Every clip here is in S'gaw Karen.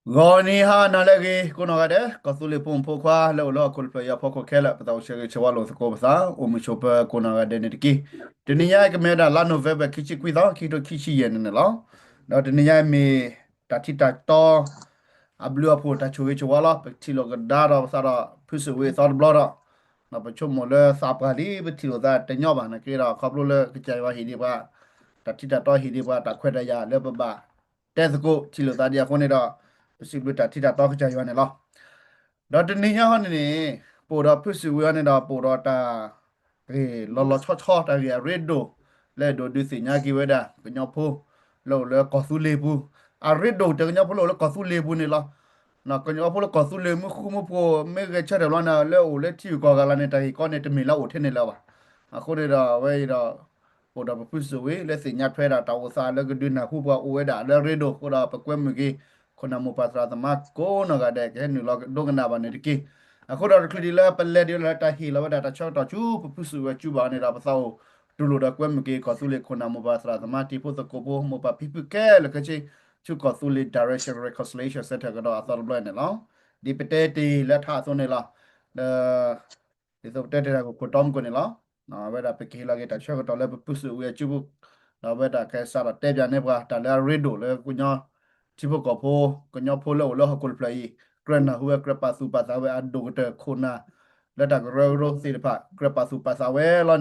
ဂီၤနံၤဟါနၤလၢအဂ့ၤ ကိးနီၢ်ဂၤဒဲး ကီၢ်သူလ့ၤဖိမုၣ်ဖိခွါလၢအိၣ်လၢဟီၣ်ခိၣ်တဖျၢၣ်အံၤအဖီခိၣ်ခဲလၢာ် ပသးအိၣ်ဆၢဂ့ၤဆၢဝါလိာ်သကိးပသး အိၣ်မုာ်ဆိးပၢၤကိးနီၢ်ဂၤဒဲးန့ၣ်တက့ၢ်. တနံၤညါအံၤကမ့ၢ်ဝဲဒၣ်လါ November ခံဆံခွံသီ ခံကထိခံဆံယဲၢ်န့ၣ်န့ၣ်လီၤ. ဒီးတနံၤညါအံၤမ့ၢ်တၢ်ထံတၢ်တီ အဘျုးအဖှိၣ်တၢ်ဆိၣ်ဂ့ၤဆိၣ်ဝါလီၤ. ပထံၣ်လိာ်ကဒါဒီးပသးဒီးဖုစူၣ်ဝ့ၤအသီတဘျီဒီး ပဆိကမိၣ်လၢသးပှၢ်လံ ပထံၣ်လိာ်သးတညီဘၣ် နာ်က့ဒီး ခီဖျိလၢကစၢ်ယွၤဟ့ၣ်ဒံးပှၤ တၢ်ထံတၢ်တီဟ့ၣ်ဒံးပှၤ တၢ်ခွဲးတၢ်ယာ်လၢပဘၣ်တဲသကိး ထံၣ်လိာ်သးဒံးအဃိန့ၣ်ဒီး ပစံးဘျုးတၢ်ထံတၢ်တီကစၢ်ယွၤန့ၣ်လီၤ. ဒီးတနံၤညါဟီန့ၣ်န့ၣ် ပအိၣ်ဒီးဖုစူၣ်ဝ့ၤအံၤန့ၣ်ဒီး ပအိၣ်ဒီးတၢ်ဂ့ၢ်လီၤလီၤဆီဆီ တၢ်ဂ့ၢ်အရ့ဒိၣ် လၢအဲၣ်ဒိးဒုးသ့ၣ်ညါက့ၤဝဲဒၣ် ကညီဖိလၢအိၣ်လၢကီၢ်သူလ့ၤပူၤ, အရ့ဒိၣ်တၢ်ကညီဖိလၢအိၣ်လၢကီၢ်သူလ့ၤပူၤန့ၣ်လီၤ. ကညီဖိလၢကီၢ်သူလ့ၤမုၢ်ဃူမုၢ်ဖိး မ့ၢ်ဂဲၤဆၢထၢၣ်ဘျီန့ၣ် လၢအိၣ်လၢထံဂုၤကီၢ်ဂၤလၢ်န့ၣ် တၢ်ဂ့ၢ်ကီန့ၣ် တမ့ၢ်လၢအိၣ်ထဲန့ၣ်လၢၤဘၣ်. အဃိန့ၣ်ဒီး အဝဲအံၤဒီး အိၣ်ဒီးပဖုစူၣ်ဝ့ၤ လၢသ့ၣ်ညါထွဲဒၣ်တၢ်အိၣ်သးလၢကဒုးနၢ်ဟူပှၤအိၣ်ဝဲဒၣ်လၢအရ့ဒိၣ်အဃိဒီး ပကွဲမုာ်က့ၤ ခိၣ်နၢ်မိၢ်ပၢ်သရၣ်သမါကိးနီၢ်ဂၤဒဲး ကဟဲနုာ်လီၤဒိကနၣ်ဘၣ်န့ၣ်တက့ၢ်. အဃိဒီးတချုးဒံးလၢပလဲၤဒံးလၢတၢ်ဟ့ၣ်လီၤဝဲဒၣ်တၢ်ဆၢကတီၢ်ဆူ ပဖုစူၣ်ဝ့ၤအစုပူၤန့ၣ်ဒီး ပသးအိၣ်တူၢ်လိာ်ဒီးကွဲမုာ်က့ၤ ကီၢ်သူလ့ၤခိၣ်နၢ်မိၢ်ပၢ်သရၣ်သမါ တံၤဖိသကိးဖိ မိၢ်ပၢ်ဖံဖုခဲလၢာ်ခဲဆ့ ဆူကီၢ်သူလ့ၤ Direction Reconciliation Center ကဒီးအသီတဘျီန့ၣ်လီၤ. ဒ်ပတဲတ့ၢ်လၢထါအသိးန့ၣ်လီၤ. ဒီး ဒ်သိးပတဲတ့ၢ်တၢ်ဂ့ၢ်ခိၣ်တီမုၢ်ကိၣ်န့ၣ်လီၤ. အဝဲဒၣ်ပကဟ့ၣ်လီၤက့ၤတၢ်ဆၢကတီၢ်လၢပဖုစူၣ်ဝ့ၤအစုပူၤ, ဒီးအဝဲဒၣ်ကစးထီၣ်တဲပၠးန့ၢ်ပှၤ တၢ်လၢအရ့ဒိၣ်လၢကညီထံဖိကီၢ်ဖိ, ကညီဖိလၢအိၣ်လၢဟီၣ်ခိၣ်တဖျၢၣ်အံၤ ကြၢးနၢ်ဟူဝဲ ကြၢးပာ်သူၣ်ပာ်သးဝဲအဒိၣ်ကတၢၢ်ခိၣ်နၢ် လၢတၢ်ကရၢကရိသ့ၣ်တဖၣ် ကြၢးပာ်သူၣ်ပာ်သးဝဲလီၤန့ၣ်ဒီး ပက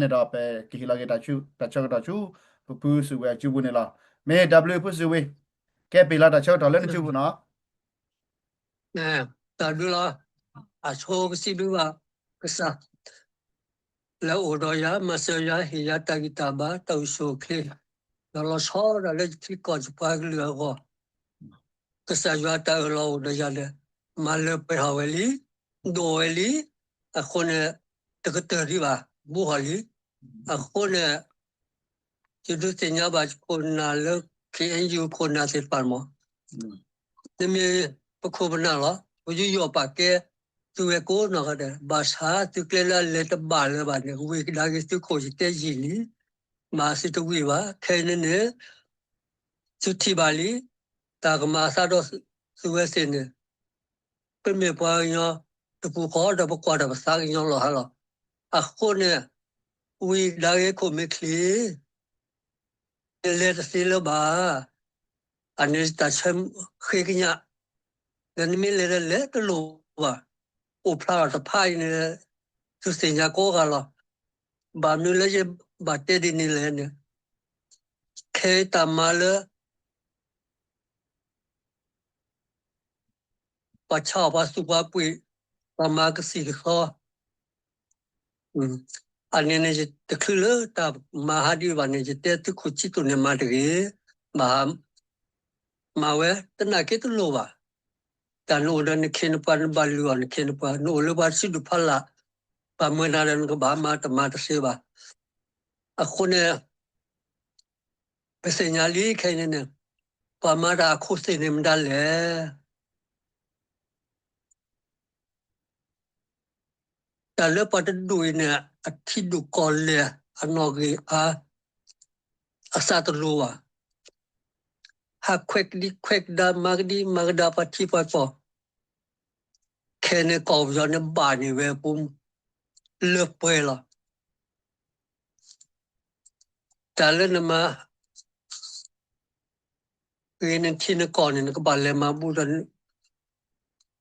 ဟ့ၣ်လီၤက့ၤတၢ်ဆၢကတီၢ်ဆူ ပဖုစူၣ်ဝ့ၤအစုပူၤန့ၣ်လီၤ. မ့ၢ်တၢ်ဘျုးဖုစူၣ်ဝ့ၤ, ကဲပ့ၤလီၤတၢ်ဆၢကတီၢ်လၢနစုပူၤနီၤ. တၢ်ဘျုးလီၤ. အဆိကစံးဘျုးဘၣ် ကစၢ် လၢအအိၣ်ဒီးယၤ မၤစၢၤယၤ ဟ့ၣ်ယၤတၢ်ဂံၢ်တၢ်ဘါ တၢ်အိၣ်ဆူၣ်အိၣ်ချ့ ဒီးလီၤဆီဒၣ်လၢယထံကီၢ်ယပှၤကလုာ်အဂီၢ်, ကစၢ်ယွၤတၢ်အၢၣ်လီၤအိၣ်ဒီးယၤဒီး မၤလၢပှဲၤထီၣ်ဝဲလံ, ဒိၣ်ဝဲလံ, အဃိန့ၣ် တကတၢၢ်ဒံးဘၣ် ဘူးထီၣ်လံ. အဃိန့ၣ် ယဒုးသ့ၣ်ညါဘၣ်ယခိၣ်နၢ်လၢ ခ့ၣ်အဲၣ်ယူၣ် ခိၣ်နၢ်သ့ၣ်တဖၣ်မး, နမ့ၢ်ပခိၣ်ပနၢ်လီၤ. ပယူးယီၣ်ပာ်ကဲသုဝဲကိးနီၢ်ဂၤဒဲး, ဘၣ်ဆၣ်သုကျဲလၢအလဲၤတဘၣ်လၢၤဘၣ်န့ၣ် ဝံၤကဒါက့ၤသုခိၣ်ယတဲယံာ်လံ, မၤသုတဝံၤဘၣ်. ခဲအံၤန့ၣ်န့ၣ် သုထံၣ်ဘၣ်လံ, တၢ်ကမၤအသးဒီးသုဝဲသ့ၣ်န့ၣ် ပမ့ၢ်ပှၤကညီတပူၤဃီဒီး ပကွၢ်ဒီးပသးကညီၤလီၤဟါလီၤ. အဃိန့ၣ် ဝံၤကဒါက့ၤခိၣ်မ့ၢ်ချ့ နလဲၤတသ့လၢၤဘၣ်. အန့ၣ်တၢ်ဆၢဃ့ကညး, ဒီးနမ့ၢ်လဲၤဒီးလဲၤတလိၣ်ဘၣ်. အိၣ်ဖျါထီၣ်တဖၣ်အံၤန့ၣ် သုသ့ၣ်ညါကိးဂၤလီၤ. ဘၣ်မနုၤလၢယဘၣ်တဲဒ်န့ၣ်လဲၣ်န့ၣ်, ခဲအံၤတၢ်မၤလၢ ပှၤဆါအီၣ်ပှၤသူၣ်ပှၤပှ့ၤ, ပှၤမၤကသံၣ်ကသီ, အန့ၣ်န့ၣ် ယတချုးလၢတၢ်မၤဟးဒံးဘၣ်န့ၣ် ယတဲသုးခိၣ်ဆံးသူၣ်န့ၣ်မၤတဂ့ၤ, ဘၣ်ဟးမၤဝဲ တနာ်က့တလိၣ်ဘၣ်. တၢ်နအိၣ်ဒီးနခ့နပှၤ နဘၣ်လုၢ်အီၣ်နခ့နပှၤ, နအိၣ်လၢပှၤစုဒုၣ်ဖီလာ် ဘၣ်မၢနၤဒီး နကဘၣ်မၤတမၤတသ့ဘၣ်. အဃိန့ၣ် ပသ့ၣ်ညါလံခဲအံၤန့ၣ်န့ၣ်, ပှၤမၤတၢ်အခိၣ်သ့ၣ်န့ၣ်မတၤလဲၣ်. တၢ်လၢပှၤတဒူၣ်အံၤန့ၣ် အထံဒူၣ်ကီၢ်လဲၢ် အနီၣ်ဂံၢ်အါ အသးတလိၤဘၣ်. ဟးခွဲးကဒံခွဲးကဒါ မၤကဒံမၤကဒါ ပှၤထံပှၤကီၢ်, ခဲန့ၣ်ကီၢ်ပယီၤန့ၣ်ဘၣ်န့ၢ်ဝဲအပူၤ လၢပှဲၤလီၤ. တၢ်လၢနမၤ ဂ့ၤနထံနကီၢ်န့ၣ် နကဘၣ်လဲၤမၤဘူၣ်ဒီး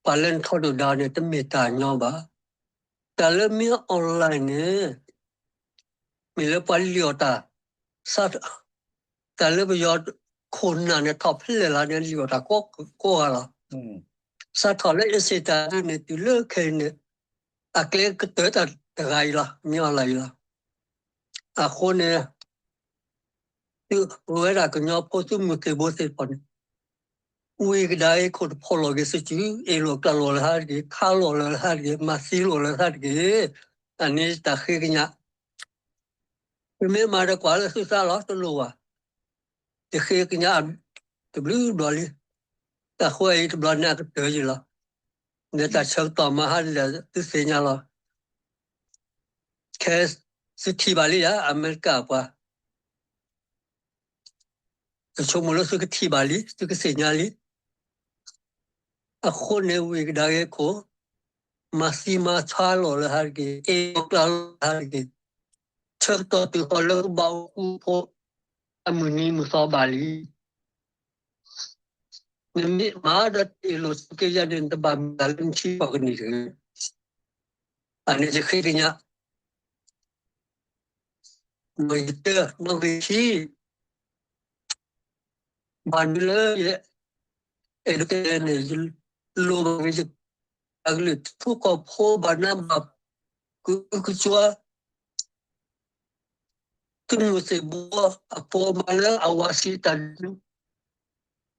ပှၤလၢနထီဒုၣ်ဒါန့ၣ် တမ့ၢ်တၢ်ညီဘၣ်. တၢ်လၢမ့ၢ် online န့ၣ် မ့ၢ်လၢပှၤလံၣ်အီၣ်တၢ်, တၢ်လၢပယီၤခိၣ်နၢ်န့ၣ် ထီၣ်ဖဲလဲၣ်လီၤန့ၣ် လံၣ်အီၣ်တၢ်ကိးဂၤလီၤ. စးထီၣ်လၢ Instagram န့ၣ် တုၤလၢခဲအံၤန့ၣ် အကျဲကတၢၢ်တၢ်တဂၤအံၤလီၤ, မ့ၢ် online အံၤလီၤ. အဃိန့ၣ် သုဝဲဒၣ်ကညီဖိသုးမုၢ်သံၣ်ဘိသ့ၣ်တဖၣ်န့ၣ် ဝံၤကဒါအံၤခိၣ်တဖီၣ်လီၤက့ၤသုစု, အ့ၣ်လိာ်ကျးလိာ်လၢဟါတက့ၢ်, ခးလိာ်လၢဟါတက့ၢ်, မၤသံလိာ်လၢဟါတက့ၢ်, အန့ၣ်တၢ်ဃ့ကညး. ပမ့ၢ်မၤဒီးကွၢ်လၢသုသးလီၤ တလိၣ်ဘၣ်. ယဃ့ကညးတဘျုးဘျီလံ. တၢ်ဃိအံၤတဘျီန့ၣ်အကတၢၢ်ယံၤလီၤ. ဒီးတၢ်ဆၢကတီၢ်မၤဟါဒ်လဲၣ်သုသ့ၣ်ညါလီၤ. ခဲသုထံၣ်ဘၣ်လံယၤ အမဲရကၤပှၤ, ယဆိကမိၣ်လၢသုကထံၣ်ဘၣ်လံ သုကသ့ၣ်ညါလံ. အဃိန့ၣ်ဝံၤကဒါက့ၤခိၣ်, မၤသံမၤဆါလီၤလၢဟါတက့ၢ်, အဲၣ်လီၤကျါလီၤလၢဟါတက့ၢ်, ဆၢကတီၢ်တုၤဃီၤလၢကဘၣ်အိၣ်ဃူဖိ, အမုၢ်နံၤမုၢ်သီဘၣ်လံ. နမ့ၢ်မၤဒီးတ့ၢ်လိာ်ဆိးက့ယၤန့ၣ် နတဘၣ်မုာ်တၢ်လၢနထံကီၢ်ကနံၣ်တဂ့ၤ. အန့ၣ်ယဃ့ကညး, နီၣ်ဂံၢ်တၢ, နီၣ်ဂံၢ်ခံ, ဘၣ်မနုၤလၢယအဲၣ်ဒိးတဲန့ၣ်, ယလိၣ်ဘၣ်ဂ့ၤယကလုၢ်ထံဖိကီၢ်ဖိဘၣ်နးဘၣ်ဖှီၣ်, ကအုကစွါ သုးမုၢ်သံၣ်ဘိအဖိမၤလၢအဝၤစံးတၢ်ဒုး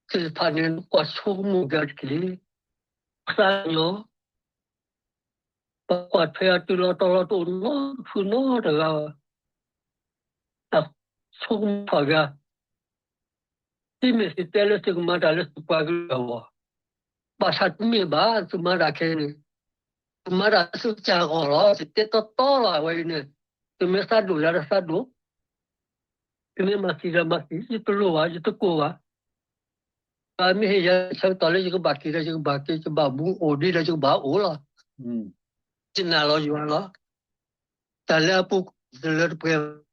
သ့ၣ်တဖၣ်န့ၣ် နကွၢ်ဆိကမိၣ်က့ၤတက့ၢ်. သးကညီၤ, ပကွၢ်ထွဲအတုၤလီၤတီၤလီၤတအိၣ်နီတဖုနီတဂၤဘၣ်. ဆိကမိၣ်ထီၣ်က့ၤ, သုမ့ၢ်သုတဲလၢသုကမၤတၢ်လၢသုပှၤကလုာ်အဂီၢ်, ဘၣ်ဆၣ်တမ့ၢ်ဘၣ် သုမၤတၢ်ခဲအံၤန့ၣ်, သုမၤတၢ်လၢသုကစၢ်အဂီၢ်လီၤ. ယတဲတီတီလီၤ အဝဲအံၤန့ၣ်, သုမ့ၢ်သးဒိၣ်ယၤဒီးသးဒိၣ်, သုမ့ၢ်မၤသံဒီးမၤသံ, ယတလိၣ်ဘၣ်, ယတကိးဘၣ်. ပှၤမ့ၢ်ဟ့ၣ်ယၤဆၢကတီၢ်လၢယကဘၣ်က့ၤဒီးယကဘၣ်က့ၤ, ယဘၣ်ဘူးအိၣ်ဒံးဒီးယကဘၣ်အိၣ်လီၤ. ယနာ်လီၤယွၤလီၤ. တၢ်လၢအပူၤကွံာ်တလၢတပှဲၤဘၣ်.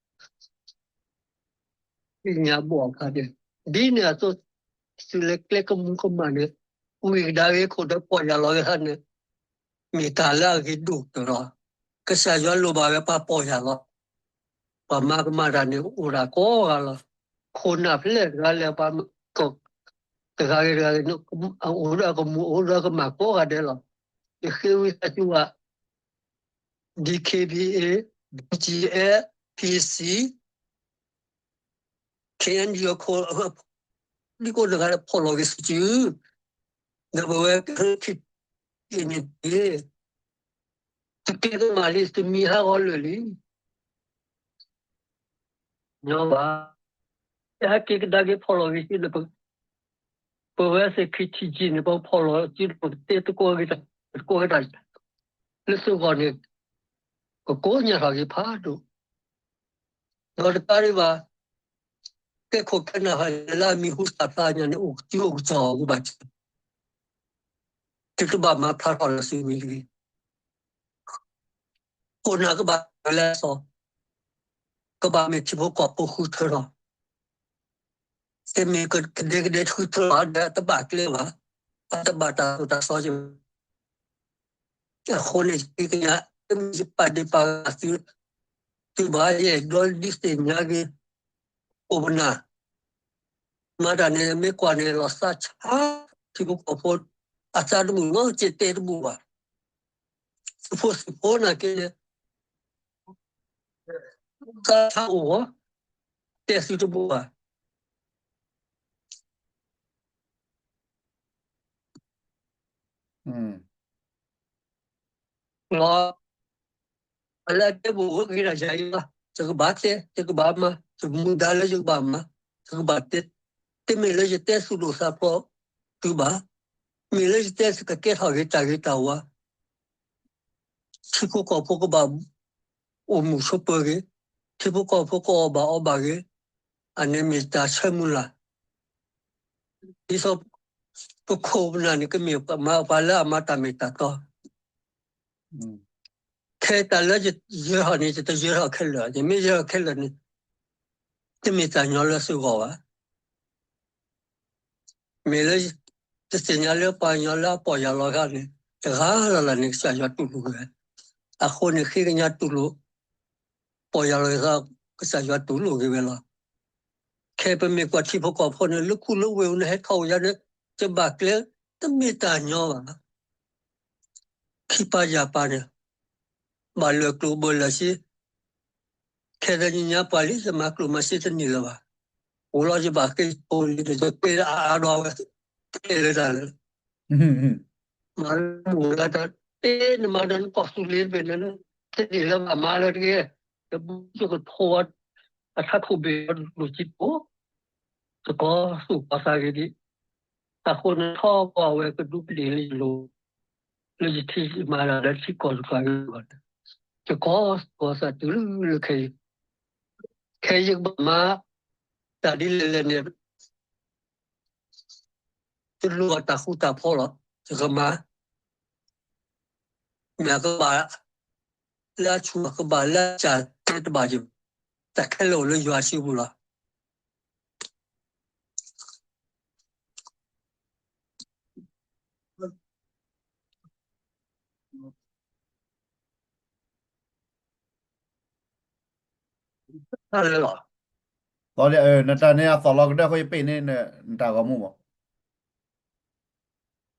သ့ၣ်ညါဘၣ်အခါန့ၣ်, ဒ်န့ၣ်အသိး, သုးလၢကျဲကမူကမၣ်န့ၣ်, ဝံၤကဒါက့ၤခိၣ်ဒီးပီၢ်ယၢ်လီၤက့ၤသးန့ၣ်, မ့ၢ်တၢ်လၢအဂ့ၤဒိၣ်ကတၢၢ်လီၤ. ကစၢ်ယွၤလိၣ်ဘၣ်ဝဲပှၤပီၢ်ယၢ်လီၤ. ပှၤမၤကမၣ်တၢ်န့ၣ် အိၣ်ဒၣ်ကိးဂၤလီၤ. ခိၣ်နၢ်ဖျဲၣ်တဂၤလၢပှၤ, တဂၤဂ့ၤတဂၤဂ့ၤန့ၣ်, အအိၣ်ဒီးအကမူၤအိၣ်ဒီးအကမၣ်ကိးဂၤဒဲးလီၤ. ယဃ့ဝံသးစူၤဘၣ် DKBA, BGF, PC, KNU ခိၣ်, ဒ်ကိးတဂၤလၢဖီၣ်လီၤက့ၤသုစု, ဒီးပဝဲကဟၢခံန့ၣ်တက့ၢ်. သုကဲကမၣ်လံ သုမံၤဟးဂီၤလၢာ်လံ. ညီဘၣ်. တဟဲက့ၤကဒါက့ၤဖီၣ်လီၤက့ၤသုဒီး, ပဝဲသ့ၣ်ခံထံၣ်ကံၤန့ၣ် ပဖီၣ်လီၤစုဒီး ပကတဲသကိးဂ့ၤတၢ်, သကိးဂ့ၤတၢ်, လၢသုဂီၢ်န့ၣ် ကကိးညါထီၣ်က့ၤဖးဒိၣ်, ဒီးတကးဒံးဘၣ်, ကဲခိၣ်ကဲနၢ်ဟီန့ၣ် လၢအမံၤဟူသၣ်ဖျါညါန့ၣ် အိၣ်ကစုအိၣ်ကစီၣ်အဂီၢ်ဘၣ်, သုတဘၣ်မၤဖျါထီၣ်လၢသုမံၤတဂ့ၤ. ခိၣ်နၢ်ကဘၣ်လဲၤစီၤ, ကဘၣ်မ့ၢ်ထံဖိကီၢ်ဖိဃုထၢထီၣ်, တမ့ၢ်ကဒဲကဒဲဃုထၢထီၣ်ဒီးတဘၣ်ကျဲဘၣ်, အတဘၣ်တၢ်သိၣ်တၢ်သီဘၣ်. အဃိန့ၣ် ယဃ့ကညး, တမ့ၢ်ယပာ်ဒ့ၣ်ပာ်ကမၣ်သုဘၣ်, ယအဲၣ်ဒိးဒုးသ့ၣ်ညါက့ၤ ခိၣ်ပနၢ်, မၤတၢ်န့ၣ် မ့ၢ်ကွၢ်န့ၣ်လီၤသးဆါ, ထံဖိကီၢ်ဖိ, အသးတမုာ်နီတစဲးတဲတဘူၣ်ဘၣ်. သုးဖိသံၣ်ဖိနာ်က့န့ၣ် သးဆါအိၣ်, တဲသုတဘူၣ်ဘၣ်. လီၤ, အလၢအတဲပူၤအိၣ်ဂ့ၤဒၣ်ယၤအံၤလီၤ. ယကဘၣ်တဲ, ယကဘၣ်မၤ, ယမူဒါလၢယကဘၣ်မၤ, ယကဘၣ်တဲ, တမ့ၢ်လၢယတဲသူၣ်ဒိၣ်သးဖျိးသုဘၣ်, မ့ၢ်လၢယတဲသုကကဲထီၣ်ဂ့ၤတၢ်ဂ့ၤတၢ်ဝါ, ထံဖိကီၢ်ဖိကဘၣ်အိၣ်မုာ်ဆိးပၢၤဂ့ၤ, ထံဖိကီၢ်ဖိကအီၣ်ဘၣ်အီဘၣ်ဂ့ၤ, အန့ၣ်မ့ၢ်တၢ်ဆၢမုၢ်လၢ်. ဒ်သိးပခိၣ်ပနၢ်န့ၣ် ကမ့ၢ်ပှၤလၢအမၤတၢ်မ့ၢ်တၢ်တီ, ခဲအံၤတၢ်လၢယယၢၤထီၣ်န့ၣ် ယတယၢၤထီၣ်ခဲလၢာ်, ယမ့ၢ်ယၢၤထီၣ်ခဲလၢာ်န့ၣ် တမ့ၢ်တၢ်ညီလၢသုဂီၢ်ဘၣ်. မ့ၢ်လၢတသ့ၣ်ညါလၢပှၤကညီလၢအပီၢ်ယၢ်လီၤသးန့ၣ် တဂၤလၢ်လၢ်န့ၣ် ကစၢ်ယွၤတူၢ်လိာ်က့ၤဝဲ, အဃိန့ၣ်ဃ့ကညးတူၢ်လိာ်, ပီၢ်ယၢ်လီၤသး ကစၢ်ယွၤတူၢ်လိာ်က့ၤဝဲလီၤ. ခဲအံၤပမ့ၢ်ကွၢ်ထံဖိကီၢ်ဖိန့ၣ် လၢခူၣ်လၢဝ့ၢ်အံၤန့ၣ် ဟဲထီၣ်အိၣ်ယၤန့ၣ် တဘၣ်ကျဲ, တမ့ၢ်တၢ်ညီဘၣ်. ခံပာ်ယၢ်ပာ်န့ၣ် ဘၣ်လၢာ်ကျိၣ်ဘၣ်လၢာ်စ့, ခဲအံၤညါပှၤလံ ယမၤကျိၣ်မၤစ့တန့ၢ်လၢၤဘၣ်. အိၣ်လီၤယဘၣ်ဃ့ၢ်ဖိလံဒီး ယဃ့ၢ်အါအါဒီးဝဲ တဲလၢတၢ်လၢ မၤလၢမုၢ်လၢတၢ်, တဲနမၤဒီးနကီၢ်သူလ့ၤတဘ့ၣ်န့ၣ် တန့ၢ်လၢၤဘၣ် မၤလၢတဂ့ၤ, တဘျီယကထိး အထးခိၣ်ဘ့ၣ်အီၤတလိၣ်စ့ၢ်ကီး, သကိးသူၣ်ကီၢ်သးဂ့ၤဒံး, အဃိန့ၣ်ထီဘိအဝဲကဒူးကဒ့ၣ်လၢယလိၤ, လၢယထံၣ်ယမၤတၢ်လၢထံကီၢ်တဖၣ်ဂ့ၤဘၣ်န့ၣ်, ယကီၢ်သူၣ်ကီၢ်သးတုၤလၢခဲအံၤ, ခဲအံၤယကဘၣ်မၤ တၢ်ဒ်လဲၣ်လဲၣ်န့ၣ် တလိၣ်ဘၣ်တၢ်ဃူတၢ်ဖိးလီၤ. ယကမၤ, မ့ၢ်ကဘၣ်လၢအဆူၣ် ကဘၣ်လၢအစၢ်တဲတဘၣ်ယၤ, တၢ်ခဲလၢာ်အိၣ်လၢယွၤစုပူၤလီၤ. တၢ်လၢလီၤ. နတၢ်န့ၣ်အသီၣ်လီၤကဒၢအဃိ ယပ့ၢ်န့ၣ် နတၢ်ဂီၤမူဘၣ်.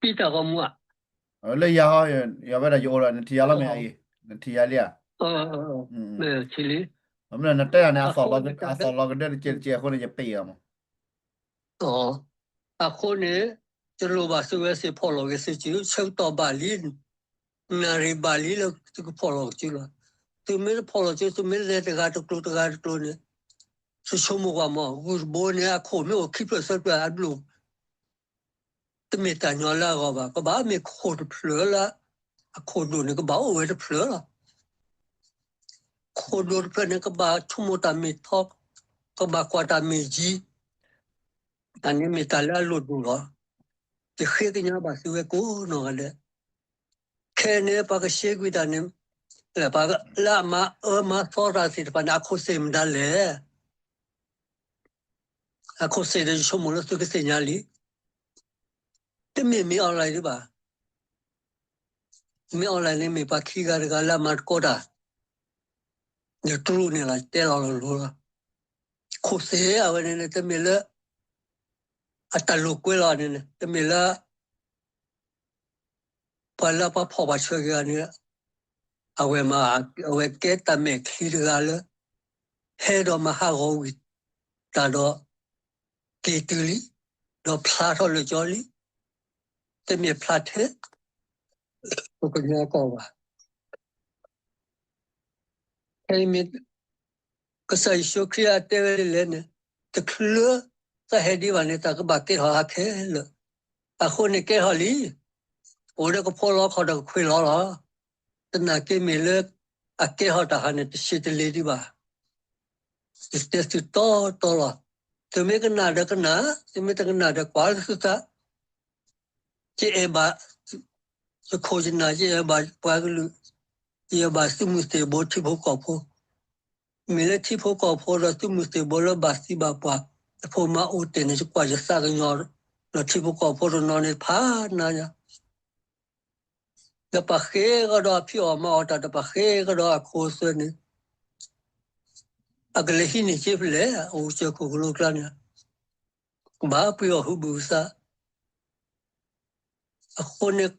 ပ့ၢ်တၢ်ဂီၤမူဧါ. လၢယၤဟီ, ယဝဲဒၣ်ယအိၣ်ဒီး နထံၣ်ယၤလီၤမ့ၢ်အံၤ, နထံၣ်ယၤလံဧါ. ထံၣ်လံ. နတဲယၤန့ၣ် အသီၣ်လီၤကဒၢတကဲးတကဲးအဃိန့ၣ် ယပ့ၢ်အီၤမး. အဃိန့ၣ် ယလိၣ်ဘၣ်သုဝဲသ့ၣ်ဖီၣ်လီၤက့ၤသုစု, ဆၢကတီၢ်ဘၣ်လံ, နၣ်ရံၣ်ဘၣ်လံလၢသုကဖီၣ်လီၤက့ၤသုလီၤ. သုမ့ၢ်တဖီၣ်လီၤက့ၤ, သုမ့ၢ်လဲၤတဂၤတကျိၤတဂၤတကျိၤန့ၣ်, သုဆိကမိၣ်ကွၢ်မး, ဂုၢ်တဘိန့ၣ် အခိၣ်မ့ၢ်အိၣ်ခံဖျၢၣ်သၢဖျၢၣ်အဘျုး တမ့ၢ်တၢ်ညီလၢအဂီၢ်ဘၣ်. ကဘၣ်မ့ၢ်ခိၣ်တဖျၢၣ်လၢ အခိၣ်ဒိၣ်န့ၣ် ကဘၣ်အိၣ်ဝဲတဖျၢၣ်လီၤ. ခိၣ်ဒိၣ်တဖျၢၣ်န့ၣ် ကဘၣ်ဆိကမိၣ်တၢ်မ့ၢ်ထီ, ကဘၣ်ကွၢ်တၢ်မ့ၢ်ယံၤ, တၢ်န့ၣ်မ့ၢ်တၢ်လၢအလိၣ်ဒိၣ်လီၤ. ယဃ့ကညးဘၣ်သုဝဲကိးနီၢ်ဂၤဒဲး, ခဲအံၤန့ၣ် ပှၤကရှဲကွံာ်တၢ်န့ၣ်, လၢအမၤအၢမၤသီတၢ်သ့ၣ်တဖၣ်န့ၣ် အခိၣ်သ့ၣ်မတၤလဲၣ်. အခိၣ်သ့ၣ်ဒီးယဆိကမိၣ်လၢသုကသ့ၣ်ညါလံ. တမ့ၢ်မ့ၢ် online ဒံးဘၣ်. မ့ၢ် online န့ၣ်မ့ၢ်ပှၤခံဂၤတဂၤလၢအမၤသကိးတၢ်, ယတရူးန့ၣ်လီၤ ယတဲလီၤလိၤလိၤလီၤ. ခိၣ်သ့ၣ်အဝဲန့ၣ် တမ့ၢ်လၢ အတၢ်လိာ်ကွဲလီၤန့ၣ် တမ့ၢ်လၢ ပှၤလၢပှၤဖီၣ်ပှၤဆှၢက့ၤဂၤန့ၣ် အဝဲမၤ အဝဲကဲတၢ်မဲာ်ချံတဂၤလၢ ဟဲဒီးမၤဟးဂီၤဝံၤတၢ်ဒီး က့ၤတုၤလံ, ဒီးဖျါထီၣ်လၢကၠီလံ, တမ့ၢ်ဖျါထဲ ပကညီကီၢ်ဘၣ်. ခဲအံၤမ့ၢ် ကစၢ်ယ့ၣ်ၡူးခရံာ်အတဲဝဲဒ်လဲၣ်န့ၣ်, တချုးသးဟဲဒံးဘၣ်န့ၣ် တၢ်ကဘၣ်ကဲထီၣ်ဟးခဲလၢာ်. အဃိန့ၣ်ကဲထီၣ်လံ, အိၣ်ဒီးကဖိလီခီၣ်ဒီးကခွ့လီၤလီၤ. သနာ်က့မ့ၢ်လၢ အကဲထီၣ်တၢ်ဟးန့ၣ် တဆံးတလ့ၤဒံးဘၣ်. ယတဲသုတီတီလီၤ. သုမ့ၢ်ကနၣ်ဒီးကနၣ်, သုမ့ၢ်တကနၣ်ဒီးကွၢ်လၢသုသး ယအဲၣ်ဘၣ်ယခိၣ်ယနၢ်, ယအဲၣ်ဘၣ်ပှၤကလုာ်, ယအဲၣ်ဘၣ်သုးမုၢ်သ့ၣ်ဘိထံဖိကီၢ်ဖိ, မ့ၢ်လၢထံဖိကီၢ်ဖိဒီးသုးမုၢ်သ့ၣ်ဘိလၢဘၣ်သံဘၣ်ပှၢ်, အဖိမါအိၣ်တ့ၢ်န့ၣ် ယကွၢ်ယသးကညီၤ, ဒီးထံဖိကီၢ်ဖိတနီၤန့ၣ်ဖးနါယၤ ဒီးပှၤဃ့ကဒီးအဖံးအီၣ်မၤအီၣ်တၢ်, ဒီးပှၤဃ့ကဒီးအခိၣ်အသွဲၣ်န့ၣ်, အကလဲၤဟံးန့ၢ်က့ဖဲလဲၣ်, အိၣ်စၢၤခိၣ်ကလိကျါန့ၣ်, ကဘၣ်ပှ့ၤအီၣ်ဟုဘုးသး. အဃိန့ၣ်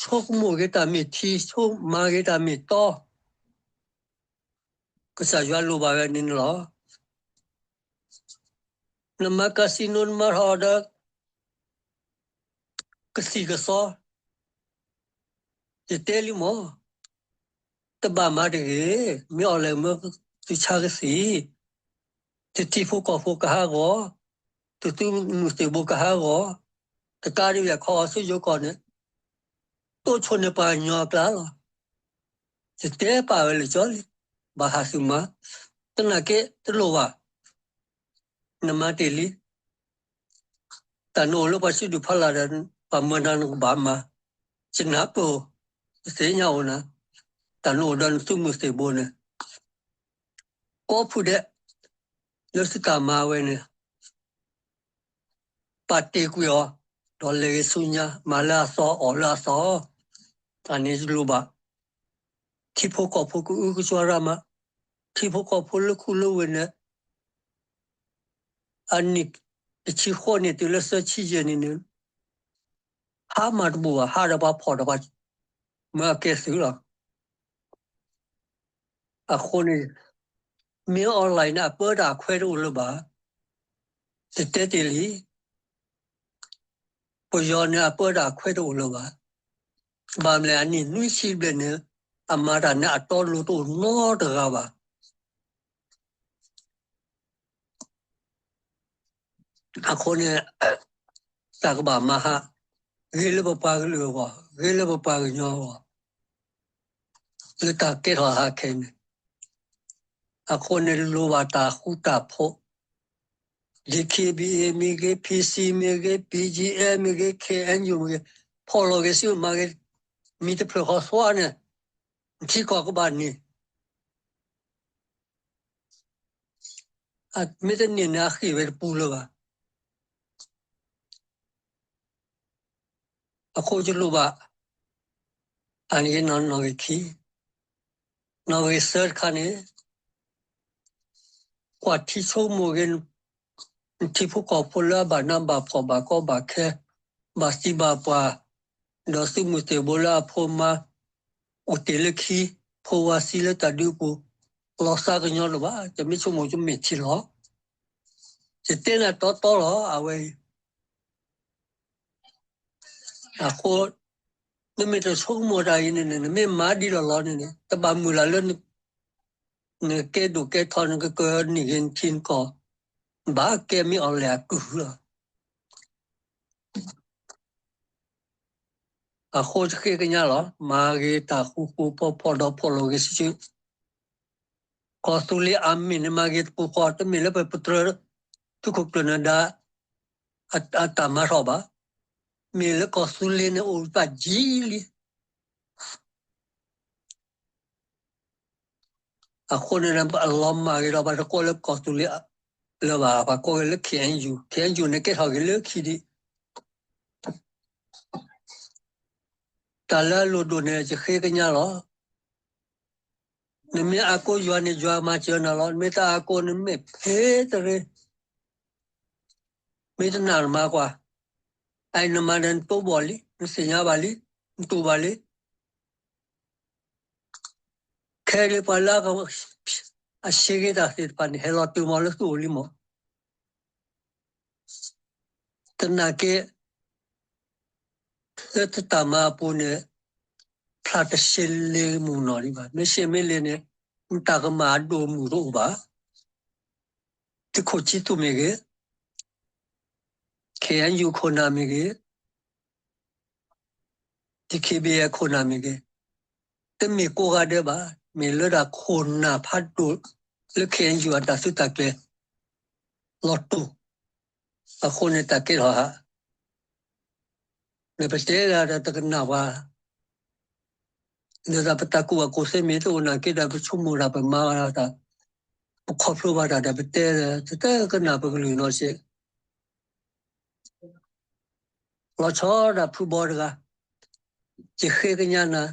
ဆိကမိၣ်က့ၤတၢ်မ့ၢ်ထံ, ဆိမၤက့ၤတၢ်မ့ၢ်တီ, ကစၢ်ယွၤလိၣ်ဘၣ်ဝဲန့ၣ်လီၤ. နမၤ casino နမၤထီၣ်ဒီး ကသံၣ်ကသီ, ယတဲလံမး, တဘၣ်မၤတဂ့ၤ, မ့ၢ်အီၤလဲၣ်မ့ၢ်သုဆါကသံၣ်, သုထံဖိကီၢ်ဖိကဟးဂီၤ, သုသုးမုၢ်သ့ၣ်ဘိကဟးဂီၤ, တကးဒံးဘၣ်ခီအီၤဆူယိၤကီၢ်န့ၣ်, တိၢ်ဆိန့ၢ်ပှၤကညီအကျါလီၤ. ယတဲပာ်ဝဲလၢာ်ကၠီလံ, ဘၣ်ဟးသုမၤ, သနာ်က့တလိၣ်ဘၣ်, နမၤတ့ၢ်လံ. တၢ်နအိၣ်လၢပှၤစုဒုၣ်ဖီလာ်ဒီး ပှၤမၢနၤနကဘၣ်မၤ, ယနၢ်ပၢၢ်, ယသ့ၣ်ညါအိၣ်နၤ, တၢ်နအိၣ်ဒီးနသုးမုၢ်သ့ၣ်ဘိန့ၣ်, ကိးဖုဒဲး, လၢသုတၢ်မၤဝဲန့ၣ် ပာ်တ့ၢ်ကွံာ်အီၤ, ဒီးလဲၤဂ့ၤဆူညါ, မၤလၢအသီ အီၣ်လၢအသီ, တၢ်န့ၣ်လိၣ်ဘၣ်. ထံဖိကီၢ်ဖိကအုကစွါရၢ်မး, ထံဖိကီၢ်ဖိလၢခူလၢဝ့ၢ်န့ၣ်, အနံၣ်တဆံဃိးနံၣ်တုၤလၢသၢဆံယဲၢ်နံၣ်န့ၣ်, ဟါမၢ်တဘူၣ်ဘၣ်, ဟါဒီးပှၤဖီၣ်ဒီးပှၤမၢအကဲသုးလီၤ. အဃိန့ၣ် မ့ၢ် online န့ၣ် အပၢတၢ်အခွဲးတအိၣ်လၢၤဘၣ်. ယတဲတ့ၢ်လံ, ပယီၤန့ၣ်အပၢတၢ်အခွဲးတအိၣ်လၢၤဘၣ်. ဘၣ်မနုၤလဲၣ် အနံၣ်နွံဆံဘျဲၣ်န့ၣ် အမၤတၢ်န့ၣ်အတီအလိၤတအိၣ်နီတဂၤဘၣ်. အဃိန့ၣ် တၢ်ကဘၣ်မၤဟး, ဂ့ၤလၢပပှၤကလုာ်အဂီၢ်, ဂ့ၤလၢပပှၤကညီအဂီၢ်, လၢတၢ်ကဲထီၣ်ဟးခဲအံၤန့ၣ်, အဃိန့ၣ်လိၣ်ဘၣ်တၢ်ဃူတၢ်ဖိး, DKBA မ့ၢ်ဂ့ၤ, PC မ့ၢ်ဂ့ၤ, BGF မ့ၢ်ဂ့ၤ, KNU မ့ၢ်ဂ့ၤ, ဖီၣ်လီၤဂ့ၤဆူမၤဂ့ၤ, မံတဖျၢၣ်ဃီသွါန့ၣ်, နထံကီၢ်ကဘၣ်န့ၣ်, မ့ၢ်တန့ၢ်န့ၣ် အဃ့ၢ်ဝဲတပူၤလၢၤဘၣ်. အဃိယလိၣ်ဘၣ်, အန့ၣ်နီၣ်ဂံၢ်ခံ, နီၣ်ဂံၢ်သၢတခါန့ၣ်, ကွၢ်ထံဆိကမိၣ်ဂ့ၤ နထံဖိကီၢ်ဖိလၢအဘၣ်နးဘၣ်ဖှီၣ်ဘၣ်ကီဘၣ်ခဲ, ဘၣ်သံဘၣ်ပှၢ်, ဒီးသုးမုၢ်သံၣ်ဘိလၢအဖိမါ အိၣ်တ့ၢ်လၢခံ, ဖိဝါသံလၢတၢ်ဒုးပူၤ, လီၤသးကညီၤလိၣ်ဘၣ်, တမ့ၢ်ဆိကမိၣ်ကမ့ၢ်ထံလီၤ. ယတဲနၤတီတီလီၤ အဝဲအံၤ အဃိ, နမ့ၢ်တဆိကမိၣ်တၢ်အံၤန့ၣ်န့ၣ် နမ့ၢ်မၤဒ်လီၢ်လီၢ်န့ၣ်န့ၣ် တဘၣ်မုာ်လၢ်လၢ နကဲဒိၣ်ကဲထီ နကကန့ၢ်ဂ့ၤနထံနကီၢ်, ဘၣ်ကဲမ့ၢ်အီၤလဲၣ်အကုၢ်လီၤ. အဃိတဃ့ကညးလီၤ. မၤဂ့ၤတၢ်ဃူဃူဖိးဖိးဒီးဖီၣ်လိာ်ဂ့ၤစုစု, ကီၢ်သူလ့ၤအမ့ၢ်န့ၣ် မၤဂ့ၤတပူၤဃီ, တမ့ၢ်လၢပပတြၢၤ သုးခိၣ်ကျၢၢ်နၢၤဒါ အတၢ်မၤထီၣ်ဘၣ်. မ့ၢ်လၢကီၢ်သူလ့ၤန့ၣ်အိၣ်သးယံာ်လံ. အဃိန့ၣ် အလီၤမၢ်ဂ့ၤဒီး ပှၤတကိးလၢကီၢ်သူလ့ၤလၢၤဘၣ်, ပှၤကိးဂ့ၤလၢ ခ့ၣ်အဲၣ်ယူၣ်, ခ့ၣ်အဲၣ်ယူၣ်န့ၣ် ကဲထီၣ်က့ၤလၢခံဒံး. တၢ်လၢအလိၣ်ဒိၣ်န့ၣ် ယဃ့ကညးလီၤ. နမ့ၢ်အါကိယွၤန့ၣ် ယွၤမၤစၢၤနၤလီၤ. နမ့ၢ်တအါကိ နမ့ၢ်ဖဲတရ့ မ့ၢ်တနာ်နမၤကွၢ်, အအံၤနမၤဒီးနတိဘီၣ်လံ, နသ့ၣ်ညါဘၣ်လံ, နတူၢ်ဘၣ်လံ. ခဲအံၤပှၤလၢအဆှံဂ့ၤတၢ်သ့ၣ်တဖၣ်န့ၣ် ဟဲလီၤတုၤမးလၢသုအိၣ်လံမး. သနာ်က့ လၢသုတၢ်မၤအပူၤန့ၣ် ဖျါတရှဲလ့မုၢ်နီၢ်ဒံးဘၣ်. မ့ၢ်ရှဲမ့ၢ်လ့န့ၣ် နတၢ်ကမၣ်အဒိၣ်မုၢ်တအိၣ်ဘၣ်. သုးခိၣ်ဆံသူးမ့ၢ်ဂ့ၤ, ခ့ၣ်အဲၣ်ယူၣ်ခိၣ်နၢ်မ့ၢ်ဂ့ၤ, ဒံၣ်ခ့ၣ်ဘ့ၣ်အဲၣ်ခိၣ်နၢ်မ့ၢ်ဂ့ၤ, တမ့ၢ်ကိးဂၤဒဲးဘၣ်. မ့ၢ်လၢဒၣ်ခိၣ်နၢ်ဖးဒိၣ်လၢ ခ့ၣ်အဲၣ်ယူၣ် အတၢ်သုးတၢ်ကျဲၤ လီၤတူာ်, အဃိန့ၣ်တၢ်ကဲထီၣ်ဟး ဒီးပတဲဒၣ်ဒီးတကနၣ်ပှၤ, ဒီးပတၢ်ကူၣ်ဘၣ်ကူၣ်သ့မ့ၢ်တအိၣ်နာ်က့ဒီး ပဆိကမိၣ်တၢ် ပမၤဘၣ်တၢ်, ပခီဖျိဘၣ်တၢ်ဒီး ပတဲဒီး တတကနၣ်ပကလုၢ်နီတစဲး. လီၤဆီဒၣ်ဖုဘီတဂၤ, ယဃ့ကညးနၤ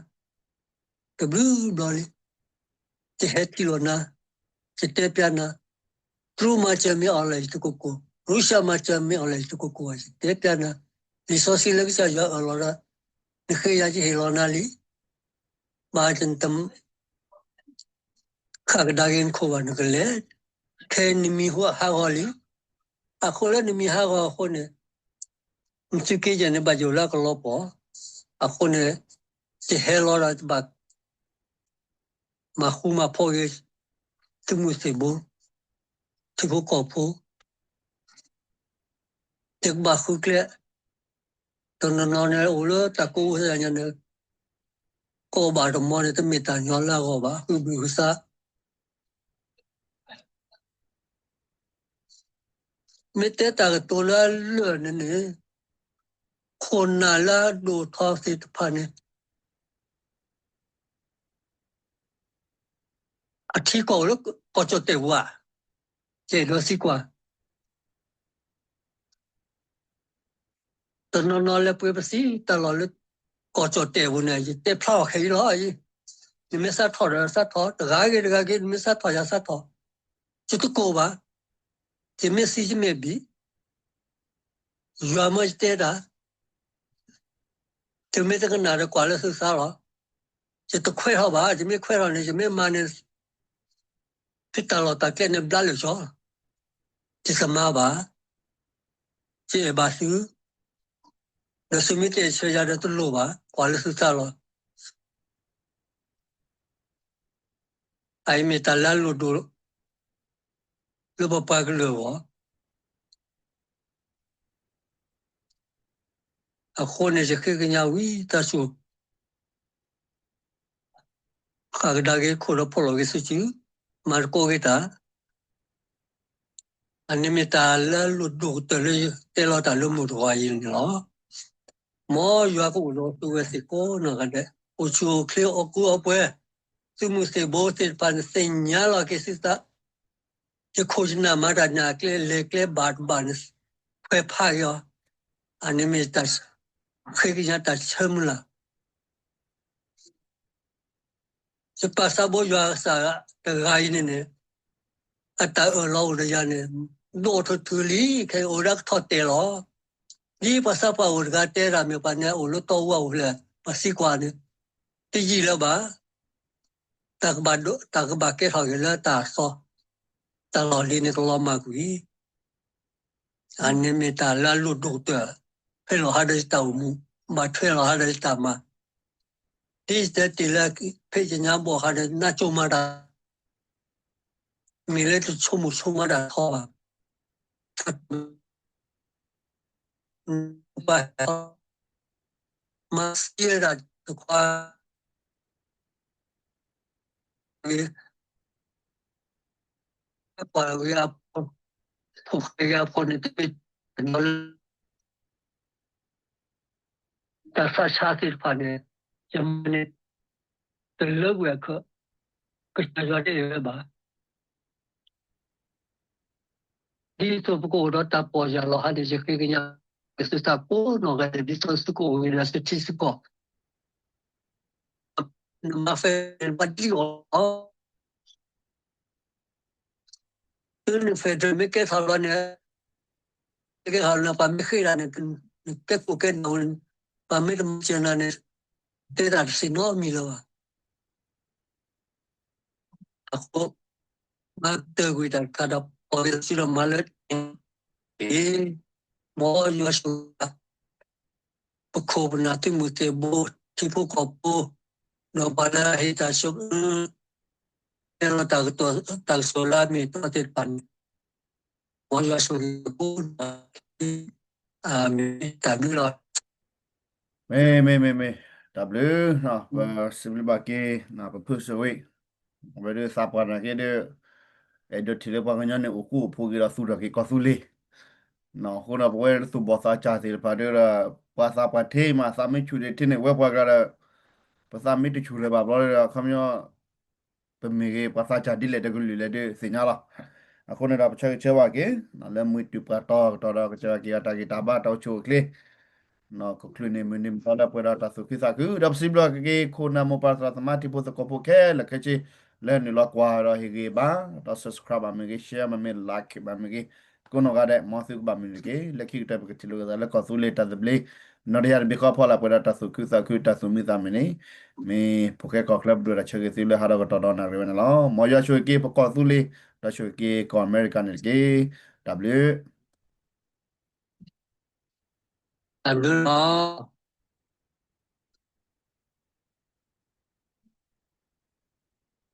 တဘျုးဘျီလံ. ယဟဲထံၣ်လိာ်နၤ, ယတဲပျးနၤ, တရူးမၤစၢၤမ့ၢ်အီၤလဲၣ် ယတကိးကိး, ရူၡါမၤစၢၤမ့ၢ်အီၤလဲၣ် ယတကိးကိးဘၣ်. ယတဲပျးနၤ, လံာ်စီဆှံလၢကစၢ်ယွၤအၢၣ်လီၤဒီး နဃ့ယၤ ယဟ့ၣ်လီၤနၤလံ. ဘၣ်တ ဃၣ်ကဒါက့ၤနခိၣ်ဘၣ် နကလဲၤ, ခဲအံၤနမံၤဟးဂီၤလံ. အဃိလၢနမံၤဟးဂီၤအဃိန့ၣ်, နသုးက့ယဲၢ်န့ၣ် ဘၣ်ယိၣ်လၢအကလီၤပှီၢ်. အဃိန့ၣ်, ယဟဲလီၤဒီး ယဘၣ်မၤဃူမၤဖိးဂ့ၤ သုးမုၢ်သံၣ်ဘိ, ထံဖိကီၢ်ဖိ, ယကဘၣ်ဃုကျဲ, တနီၤနီၤန့ၣ် အိၣ်လၢတၢ်ကိးဝဲသ့ၣ်ညါန့ၣ်, ကိးဘၣ်တမီန့ၣ် တမ့ၢ်တၢ်ညီလၢအဂီၢ်ဘၣ်, ဟုဘုဟုသး မ့ၢ်တဲတၢ်ကတိၤလၢအလၢာ်န့ၣ်န့ၣ်, ခိၣ်နၢ်လၢအဒိၣ်ထီသ့ၣ်တဖၣ်န့ၣ် အထံကီၢ်အိၣ်လၢကီၢ်ကၠီၣ်တဲၣ်ပူၤဧါ, ကဲဒီးသံကွၢ် တနီၤနီၤလဲၤပှ့ၤပသံတၢ်လီၢ်လၢကီၢ်ကၠီၣ်တဲၣ်ပူၤန့ၣ် ယတဲဖျါအီၤခဲအံၤလီၤ. နမ့ၢ်စးထီၣ်ဒီးစးထီၣ်, တဂၤဂ့ၤတဂၤဂ့ၤ, နမ့ၢ်စးထီၣ်ယၤစးထီၣ်, ယတကိးဘၣ်. ယမ့ၢ်သံယမ့ၢ်ဘံၣ်, ယွၤမၢယတဲတၢ်, သုမ့ၢ်တကနၣ်ဒီးကွၢ်လၢသုသးလီၤ. ယတခွဲးထီၣ်ဘၣ်, ယမ့ၢ်ခွဲးထီၣ်န့ၣ် ယမ့ၢ်မၤန့ၣ် သုတၢ်လီၢ်တၢ်ကျဲန့ၣ်ဘျါလၢာ်ကၠီ, ယတမၤဘၣ်, ယအဲၣ်ဘၣ်သု, ဒီးသုမ့ၢ်တအဲၣ်ဆၢယၤဒီးတလိၣ်ဘၣ်, ကွၢ်လၢသုသးလီၤ. အအံၤမ့ၢ်တၢ်လၢအလိၣ်ဒိၣ် လၢပပှၤကလုာ်အဂီၢ်. အဃိန့ၣ် ယဃ့ကညးဝံသးစူၤ ဃၣ်ကဒါက့ၤခိၣ်ဒီးဖီၣ်လီၤဂ့ၤသုစု, မၤသကိးဂ့ၤတၢ်, အန့ၣ်မ့ၢ်တၢ်လၢအလိၣ်ဒိၣ်ကတၢၢ်လၢယတဲလီၤတၢ်လၢမုၢ်တဂီၤအံၤန့ၣ်လီၤ. မ်ယွၤကအိၣ်ဒီးသုဝဲသ့ၣ်ကိးနီၢ်ဂၤဒဲး, အိၣ်ဆူၣ်အိၣ်ချ့ အိၣ်ကူအိၣ်ပှဲၤ, သုးမုၢ်သ့ၣ်ဘိသ့ၣ်တဖၣ်န့ၣ် သ့ၣ်ညါလီၤက့ၤသုသး, ယခိၣ်ယနၢ်မၤတၢ်န့ၣ် အကျဲလဲၤကျဲဘၣ်တဘၣ်န့ၣ် ခွဲးဖးက့ၤအီၤ, အန့ၣ်မ့ၢ်တၢ်ဃ့ကညးတၢ်ဆၢမုၢ်လၢ် ယပၢ်သးဘိယွၤကစၢ်တဂၤအံၤန့ၣ်န့ၣ်, အတၢ်အၢၣ်လီၤအိၣ်ဒီးယၤန့ၣ်, ဒိၣ်ထူၣ်ထူၣ်လံ ခဲအံၤအိၣ်ဒီးကထီၣ်တဲာ်လီၤ. ဒ်ပှၤသးပှၢ်အိၣ်တဂၤတဲတၢ်မ့ၢ်ပှၤန့ၣ် အိၣ်လၢတီအူအအိၣ်ဖျဲၣ် ပှၤသံကွၢ်န့ၣ်, တယံာ်လၢၤဘၣ်, တၢ်ကဘၣ်ကဲထီၣ်က့ၤလၢတၢ်သီ, တၢ်လီၢ်လံၤန့ၣ်ကလီၤမၢ်ကွံာ် အန့ၣ်မ့ၢ်တၢ်လၢအလိၣ်ဒိၣ်ကတၢၢ်, ထွဲလီၤဟးဒီးယတၢ်အိၣ်မူ, ဘၣ်ထွဲလီၤဟးဒီးယတၢ်မၤ, ဒ်ယတဲတ့ၢ်လၢ ဖဲယညါဘီၣ်ဃးဒီး နးကၠိမၤတၢ်, မ့ၢ်လၢတဆိကမိၣ်ဆိကမးတၢ်ထီဘၣ်, ပှၤဟဲ မၤသံဝဲဒၣ်တခွါ ဂ့ၤ, ပှၤဂ့ၤအဖိ, ဖိၣ်ဃဲဂ့ၤအဖိန့ၣ် တမ့ၢ်တနီၤလၢ တၢ်သးဆါသ့ၣ်တဖၣ်န့ၣ် ယမၤန့ၣ် တလၢကွံာ်အခၢး, ကစၢ်ယွၤတအဲၣ်ဝဲဘၣ်. ဒ်သိးပကအိၣ်ဒီးတၢ်ပီၢ်ယၢ်လီၤဟးန့ၣ် ယဃ့ကညး ကသုသးကိးနီၢ်ဂၤဒဲး ဒ်သိးသုကအိၣ်ဂ့ၤဒီးသုထံသုကီၢ်, နမၤ federal န့ၣ် ဘၣ်ဒ်အီၤလီၤ. သုန့ၣ် federal မ့ၢ်ကဲထီၣ်လီၤန့ၣ်, ကဲထီၣ်လီၤ ပှၤမ့ၢ်ဃ့တၢ်န့ၣ် နကဲခိၣ်ကဲနၢ်, ပှၤမ့ၢ်တမၤစၢၤနၤန့ၣ် တဲတၢ်တသ့နီတမံၤလၢၤဘၣ်. အဃိ မၤကတၢၢ်ကွံာ်တၢ်တခါဒီး ပီၢ်ယၢ်သုဒီးမၤလၢ အ့, မ်ယွၤဆိၣ်ဂ့ၤ ပခိၣ်ပနၢ်သုးမုၢ်သ့ၣ်ဘိ ထံဖိကီၢ်ဖိ, ဒီးပှၤလၢအဟ့ၣ်တၢ်ဆိၣ်, တဲလီၤတၢ်ကစီၣ်လၢအမ့ၢ်အတီသ့ၣ်တဖၣ်န့ၣ်, မ်ယွၤဆိၣ်ဂ့ၤကိးဂၤဒဲး, အၤမ့ၣ်, တၢ်ဘျုးလီၤ. မ့ၢ်, မ့ၢ်, မ့ၢ်, မ့ၢ်, တၢ်ဘျုး, ပစံးဘျုးဘၣ်က့ၤ ပဖုစိၤဝံၤ, အဝဲဒၣ်သးပှၢ်နာ်က့ဒီး အဲၣ်ဒိးထံၣ်လၢပှၤကညီန့ၣ် အိၣ်ဃူအိၣ်ဖိးက့ၤဒီးသူၣ်ထီၣ်က့ၤကီၢ်သူလ့ၤ, အဃိဒီးပဝဲသူၣ်ဘီၣ်သးစၢ်သ့ၣ်တဖၣ်ဒီး ပှၤသးပှၢ်ထဲမး သးမ့ၢ်ဆူၣ်ဒံးထဲန့ၣ် ဝဲပှၤကဒီး ပသးမ့ၢ်တဆူၣ်လၢၤဘၣ်ဘျီဒီး ခီပညီ ပမ့ၢ်ဂ့ၤ ပှၤသးစၢ်ဒ်လဲၣ်တကလုာ်လဲၣ်ဒီးသ့ၣ်ညါလီၤ. အဃိန့ၣ်ဒီး ပဆၢဂ့ၤဆၢဝါက့ၤ လၢမုၢ်တုၤပှၤတီၤကတီၢ်ဒီး ကစၢ်ယွၤက့ၤအတၢ်ဂံၢ်တၢ်ဘါတၢ်အိၣ်ဆူၣ်အိၣ်ချ့ ကချုးန့ၢ်မုၢ်နံၤမုၢ်သီလၢပှဲၤဒီးတၢ်သူၣ်ခုသးခု ဒီးပစံးဘျုးက့ၤခိၣ်နၢ်မိၢ်ပၢ်သရၣ်သမါ ထံဖိသကိးဖိခဲလၢာ်ခဲဆ့ လၢနုာ်လီၤကွၢ်ဒီးဟ့ၣ်ဂံၢ်ဘါ ဒီး subscribe ဘၣ်မ့ၢ်ဂ့ၤ share ဘၣ်မ့ၢ် like ဘၣ်မ့ၢ်ဂ့ၤ ကိးနီၢ်ဂၤဒဲး မ်သုကဘၣ်မုာ်န့ၣ်တက့ၢ်. လၢခံကတၢၢ်ပကထံၣ်လိာ်က့ၤသးလၢကီၢ်သူလ့ၤတၢ်သဘျ့ နီၢ်တယၢ်တဘ့ၣ်ဃီဖီလာ်ပှဲၤဒီးတၢ်သူၣ်ခုသးခု တၢ်သူၣ်မံသးမုာ်န့ၣ် မ့ၢ်ဖိၣ်ဃဲကီၢ်ချၢပဒိၣ်တၢ်ဆၢဂ့ၤသုလၢဟးဒီးကတီၢ်ဒီးနၣ်ရံၣ်ဝဲန့ၣ်လီၤ. မ်ယွၤဆိၣ်ဂ့ၤက့ၤပကီၢ်သူလ့ၤ ဒီးဆိၣ်ဂ့ၤက့ၤကီၢ်အမဲရကၤန့ၣ်တက့ၢ်. တၢ်ဘျုး တၢ်ဘျုးလီၤ.